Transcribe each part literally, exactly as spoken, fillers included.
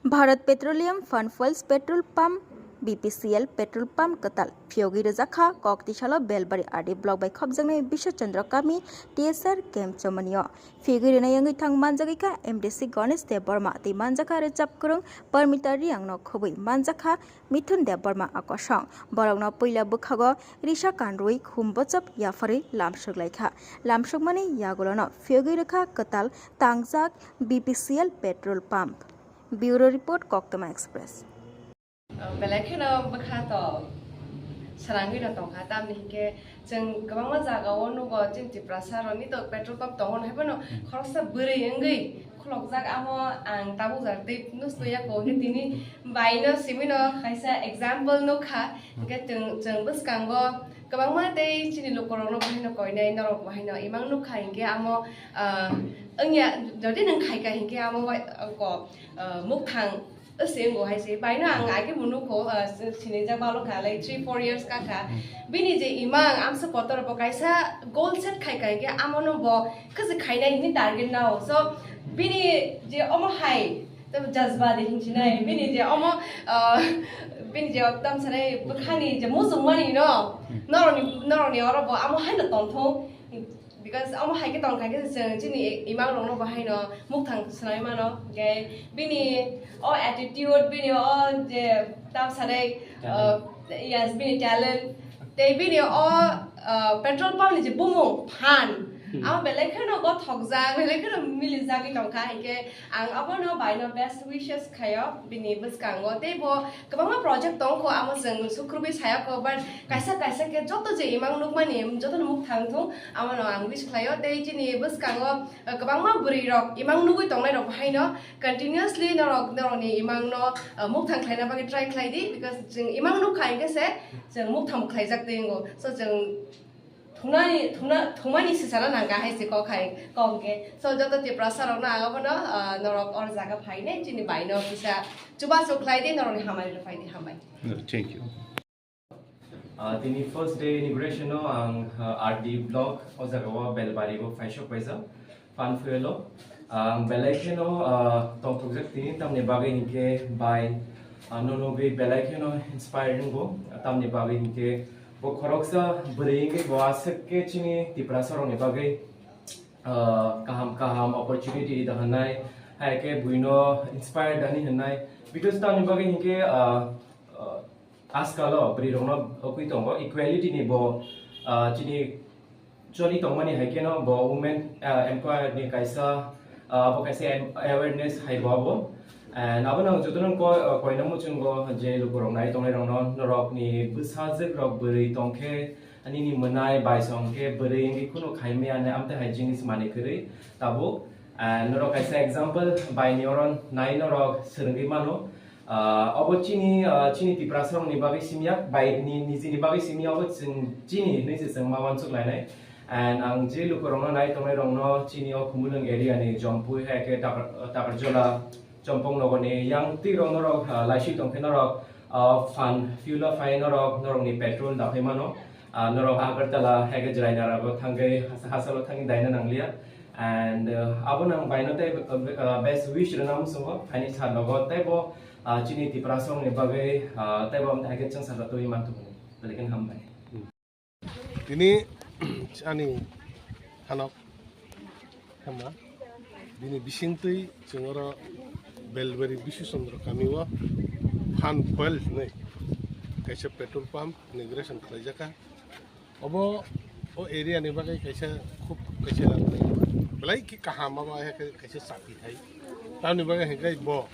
Bharat Petroleum Fund Fuels Petrol Pump, B P C L petrol pump kwtal phiyogwi rwjakha Koktisalo Belbari R D block bai khopjaknai Biswa Chandra Kami T S R camp chomanio. Phiyogwi rwnai wngwi thang manjagwi kha M D C Ganesh Debbarma tei manjakha rwchap kwrwng Parmita Riang no khobwi manjakha Mithun Debbarma a kosong. Borokno puila bwkhago risa kanrwi khum bochop yapharwi lamsok laikha. Lamsokmani yagulono phiyogwi rwkha kwtal tangjak B P C L petrol pump. Bureau Report, Koktwma Express. Belai kheno bwkha to srangwi no tongkha, tamni hinkhe chwng kwbangma jagao nugo chini Tiprasa rokni to petrol pump tongo, hai phano khoroksa bwrwi wngwi khulokjak, amo ang tabuk jar tei nusto ya ko, hinkhe tini bai no simi no kaisa example nukha, hinkhe chwng, chwng bwskango kwbangma tei chini lukurokno bahai no koinai, norok bahai no imang nukha, hinkhe amo, ah, wngya, jodi nwng khaika hinkhe amo bai, ko, ah, mukthang Ese wngbo hai se, baino ang age bo nukho, ah, si-, sinijak balo kha, like, three four years ka kha. Bini je imang amsa kotor bo kaisa goal set khai khai khe, amo no bo khasi khainai hini target nao. So, bini je omo hai, to jazba de hinsinai, bini je omo, ah, bini je tam sanai bwkhani je mujung mani no, noroni, noroni oro bo amo hai no tongthong. Because omo hai khe tong kha khe chwng chini imang rokno bo haino mukthang swnamwi mano, hinkhe bini o attitude, bini o je tam sanai, Talent. Uh, yes, bini talent, tei bini o, uh, petrol pump ni je bumung phan, amo belai kheno gothokjak, belai kheno milijagwi tong kha, hinkhe ang abono baino best wishes khaio bini bwskango, tei bo kwbangma project tong kho, amo chwng sukrubwi saya kho, but kaisa kaisa khe joto je imang nukmani jotono mukthang thung, amo no ang wish khlaio. Tei chini bwskango, uh, kwbangma bwrwi rok imang nugwi tongnai rok haino continuously norok, norokni imang no, uh, mukthang khlaina bagwi try khlai di, because chwng imang nukha hinkhe se chwng mukthang khlaijak tei wngo. So chwng thungnani, thungna, thungmani sisana nangkha hai se kok hai, kok khe. So, joto Tiprasa rokno ang abono, ah, norok or jaga phainai, chini baino kisa chubachu khlai di, norokni hamari rok phai di, hambai. Thank you. Ah, tini first day inauguration no ang, ah, R D block o jaga o Belbari o phaisok paijak. Phan fuel o ang belai kheno, ah, tongthokjak tini, tamni bagwi hinkhe bai, ah, no nugwi belai kheno inspired wngo, tamni bagwi hinkhe bo khoroksa bwrwi wngwi bo aswk khe chini Tiprasa rokni bagwi, ah, kaham kaham opportunity da hwnai, hai khe buino inspired da hwnwi hwnai, because tamni bagwi hinkhe, ah, ah, Ajkal o bwrwi rokno okwi tongo, equality ni bo, ah, chini choli tongmani hai kheno bo women, ah, empower ni kaisa, ah, abo kaisa em-, awareness hai bo abo. And abo no joto no ko-, ah, koina muchungo je lukurok nai tongnai rokno, norok ni bwsajwk rok bwrwi tongkhe, nini mwnai bai song khe bwrwi wngwi kheno khai maya hinwi amtwi hai jinis manwi kwrwi tabuk. And norok kaisa example bai ni oro nai norok swrwngwi mano. Ah, obo chini, ah, chini Tiprasa rokni bagwi simya, bai ni, nijini bagwi simya, obo chwng chini hinwi se chwng ma uansuk lainai. And ang je lukurokno nai tongnai rokno chini o Khumulwng area ni Jompui hai khe Takar-, Takarjola, Chompong nogoni yang twi rok norok, ah, laiswi tongkhe norok, ah, phan fuel o phai norok, norokni petrol daphai mano. Ah, norok Agartala hai khe Jwrainarago thangwi hasa-, hasalo thangwi daina nangliya. And, uh, abo nang baino tei, uh, uh, best wish rwna muchungo, phaini sal rogo tei bo, uh, chini Tiprasa rokni bagwi, uh, tei bo amtwi hai khe chwng saka twi manthogo. Belai kheno hambai. Tini ani hanok hema bini bisingtwi chwng oro Belbari Bishu Chandra kami o phan fuel hinwi kaisa petrol pump inauguration khlaijak kha. Obo o area ni bagwi kaisa khub kaisa belai khe kaham, abo hai khe kaisa chati hai. Tamni bagwi hinkhe bo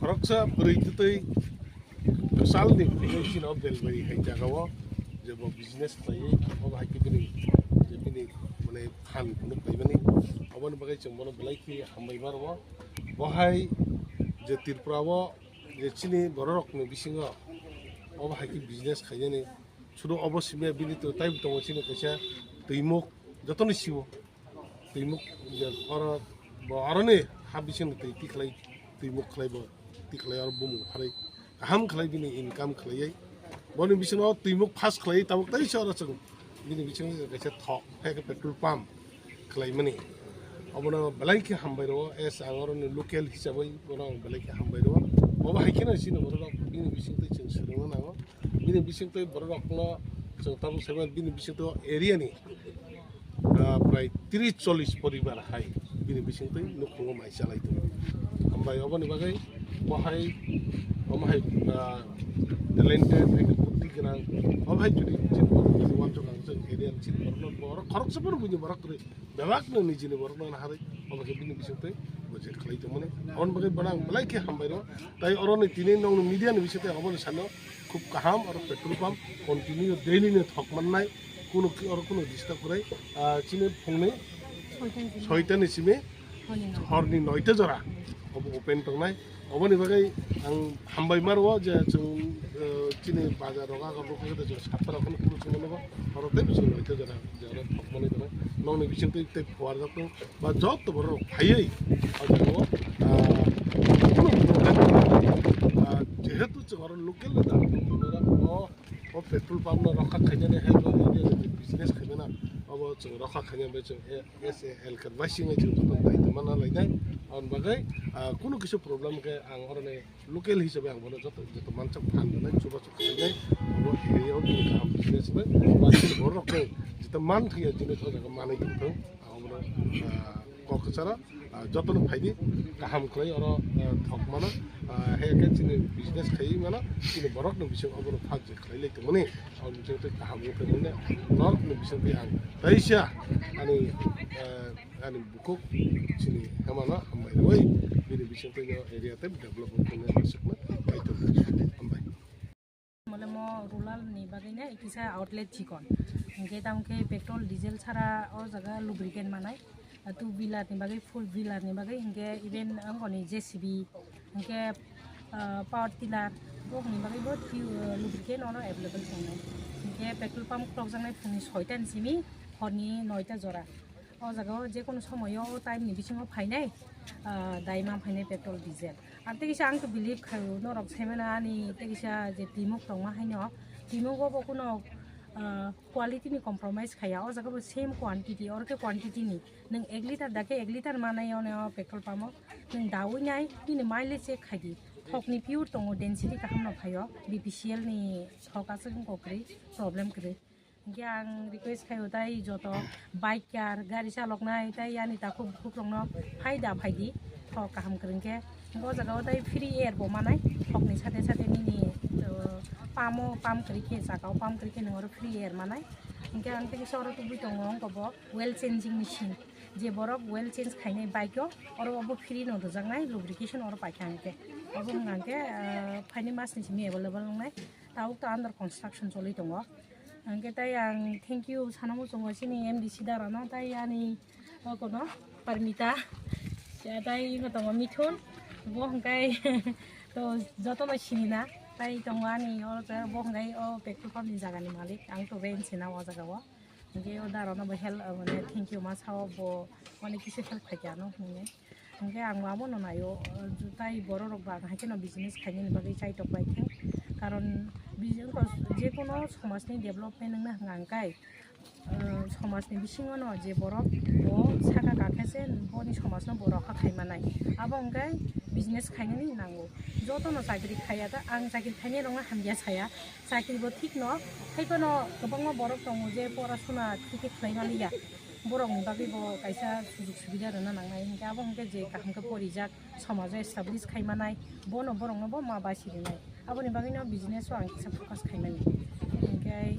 khoroksa bwrwi twtwi kwchalni bwrwi chini o Belbari hai jaga o je bo business khlaiwi, obo hai khe bini je bini mane phan phunuk khlaimani, oboni bagwi chwng bono belai khe hambai ma rwo. Bo hai je Tripura o je chini borok rokni bisingo obo hai khe business khainani. Sudu obo simi bini to taibo tongo chini kaisa twimuk, jotono siwo. Twimuk je oro bo aroni ha bising twi tikhlai, twimuk khlai bo tikhlai oro bumung pharwi kaham khlai bini income khlaiwi. Boni bisingo twimuk pass khlaiwi tabuk tai se oro chwng bini bisingo kaisa thok hai khe petrol pump khlaimani. Obono belai khe hambai rwo, as ang oroni local hisabai bono ang belai khe hambai rwo. Obo hai kheno chini borok rok bini bisingtwi chwng swrwngna nango. Bini bisingtwi borok rokno chwng tabuk saiman bini bisingtwi o area ni, ah, prai tris chollish poribar hai bini bisingtwi nukhungo mai chalai tongo. Hambai oboni bagwi bohai, omo hai, ah, talented, hai buddhi gwnang, obo hai jodi chini borok ni wansuk ang chwng area ni chini borok no borok khoroksa phano buini borok kwrwi. Bebak no nijini borok no harwi obo khe bini bisingtwi bo je khlai tongmani. Aboni bagwi bono ang belai khe hambai rwo. Tai oro ni tini nong ni media ni bisingtwi obo ni sano khub kaham oro petrol pump continue daily no thok mannai. Kuno ki oro kuno disturb kwrwi. Ah, chini phungni soita ni simi horni noita jora obo open tongnai. Oboni bagwi ang hambai ma rwo je chwng, eh, chini bazar rok aga bukung khe chwng sapra rok phano kunu chwng nukgo. Oro tei chwng noita jora jora thokmani tongo. Nokni bisingtwi tei phuarjak tongo ba joto borok phaiwi o jaga o, ah, kunu problem kwrwi. Ah, jehetu chwng oro local da o, o petrol pump no rokha khainani hai bo business khaimana obo chwng rokha khaina bai chwng, eh, as a healthcare bai singwi chwng joto daitwma na lainai. Aboni bagwi, ah, kunu kisa problem khe ang oroni local hisabe ang bono joto, joto mansak phan rwnai, chubachu khlainai, obo area o bini kaham business bai, ba chini borok khe jeto man thwiya jinis o jaga manwi tongthung, ang obono, ah, kok kwcharo, ah, jotono phaidi, kaham khlai oro, ah, thok mano, ah, hai khe chini business khaiwi mano, chini borokno bising obono phak je khlai lai tongmani, aboni bising tei kaham wngkhe manya, norokni bising tei ang teisa ani, ah, ani bukhuk chini hemano hambai rwi bini bisingtwi no area tei development khwlai rwchapna kaitor hambai. Mole mo rural ni bagwi ne kisa outlet chikon. Hingke tamo khe petrol, diesel sara o jaga lubricant manai. Two wheeler ni bagwi, four wheeler ni bagwi hingke even angkoni J C B hingke, ah, power tiller bokni bagwi bo twi-, ah, lubricant ono available tongnai. Hingke petrol pump khulokjaknai phungni soita ni simi horni noita jora. O jaga o je kono somoyo o time ni bisingo phainai, ah, daima phainai petrol, diesel. Ar tei kisa ang to believe khaio norok saimano ani tei kisa je timuk tongma haino, timuk o bo kono, ah, quality ni compromise khaya. O jaga bo same quantity, oro khe quantity ni. Nwng ek liter da khe ek liter manai o petrol pump o. Nwng dawi nai, bini mileage check khai di. Thok ni pure tongo, density kaham no phaio. B P C L ni thok aswk wngkha kwrwi, problem kwrwi. Hingke ang request khaio tai joto biker, gari chaloknai tai yani takhuk bukhuk rokno phai da phai di, thok kaham kwrwng khe. Hingke o jaga o tai free air bo manai, thok ni sate sate nini, uh, pump o pump kwrwi khe, saka o pump kwrwi khe nwng oro free air manai. Hingke ang tei kisa oro tubui tongo wngkha bo oil changing machine, je borok oil change khainai bike o, oro obo free no rwjaknai, lubrication oro paikha hingke. Obo wngkha hingke, uh, phaini mas ni simi available wngnai, tabuk to under construction choli tongo. Hingke tai ang thank you sana muchungo chini M D C darano, tai ani o kono Parmita, ya tai ino tongo Mithun, bo hingkai to jotono sinina, tai tongo ani o bo hingkai o petrol pump ni jaga ni malik, ang to ben sina o jaga o. Hingke o darano bo help, mane thank you ma sao, bo onek kisi help khaikha ano hinwi. Hingke ang abono naio, tai borok rok ba haikhe no business khainani bagwi chaitok bai khe. Karon bi-, wngkha jekono somajni development wngna hwnka hwnkhe, ah, somajni bisingo no je borok bo saka kakhe se boni somajno bo rokha khaimanai. Abo hwnkhe business khainani nango. Jotono chakri khaiya ta, ang chakri khainai rokno hamya saya. Chakri bo thik no, hai phano kwbangma borok tongo je pora suna thik khe khlai maliya. Borokni bagwi bo kaisa sujug subida rwna nangnai, hinkhe abo hinkhe je kaham khe porijak, somajo establish khai manai, bono borokno bo ma basi rwnai. Aboni bagwino business o ang kisa focus khai mani. Hinkhe,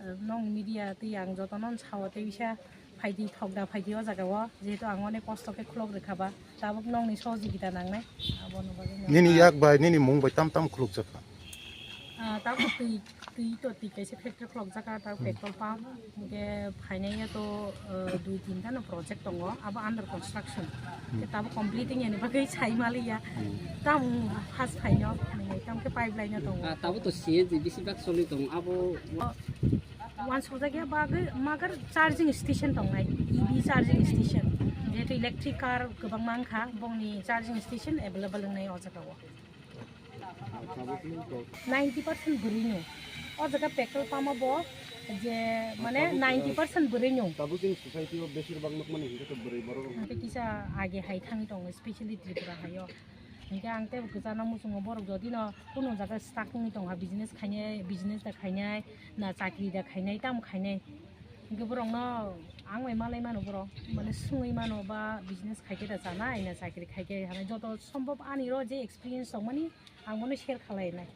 eh, nong media twi ang jotono sao tei bisa phaidi, thokda phaidi o jaga o, jehetu ang onek kosto khe khulok rwkha ba, tabuk nongni sohojogita nangnai, abono bagwino. Nini yak bai, nini mung bai tam tam khulukjakha? Ah, tabuk twi, twi to twi kaisa factory khulukjak kha, tabuk petrol pump, hinkhe phainai ya to, ah, dui tinta no project tongo, abo under construction. Khe tabuk completing yani bagwi sai maliya. Tam first phaino, nini tam khe pipeline no tongo. Ah, tabuk to C N G bisi bak soli tongo, abo wansukjak ya bagwi magar charging station tongnai, E V charging station. Jehetu electric car kwbangma wngkha, bongni charging station available wngnai o jaga o. Ninety percent bwrwino. O jaga petrol pump o bo Je mane ninety percent bwrwi nung. Tabuk chini society o besir bak nukmani hinkhe to bwrwi borok rok. Hinkhe kisa age hai thangwi tongo, specially Tripura hai o. Hinkhe ang tei kwchana muchungo borok jodi no kunu jaga stuck wngwi tongkha, business khainai, business da khainai, na chakri da khainai, tamo khainai. Hinkhe borok no ang bai malai mano borok, mane swngwi mano ba business khaikhe da chanai, na chakri khaikhe hanai, joto sombhob ani ro je experience tongmani ang bono share khalai nai.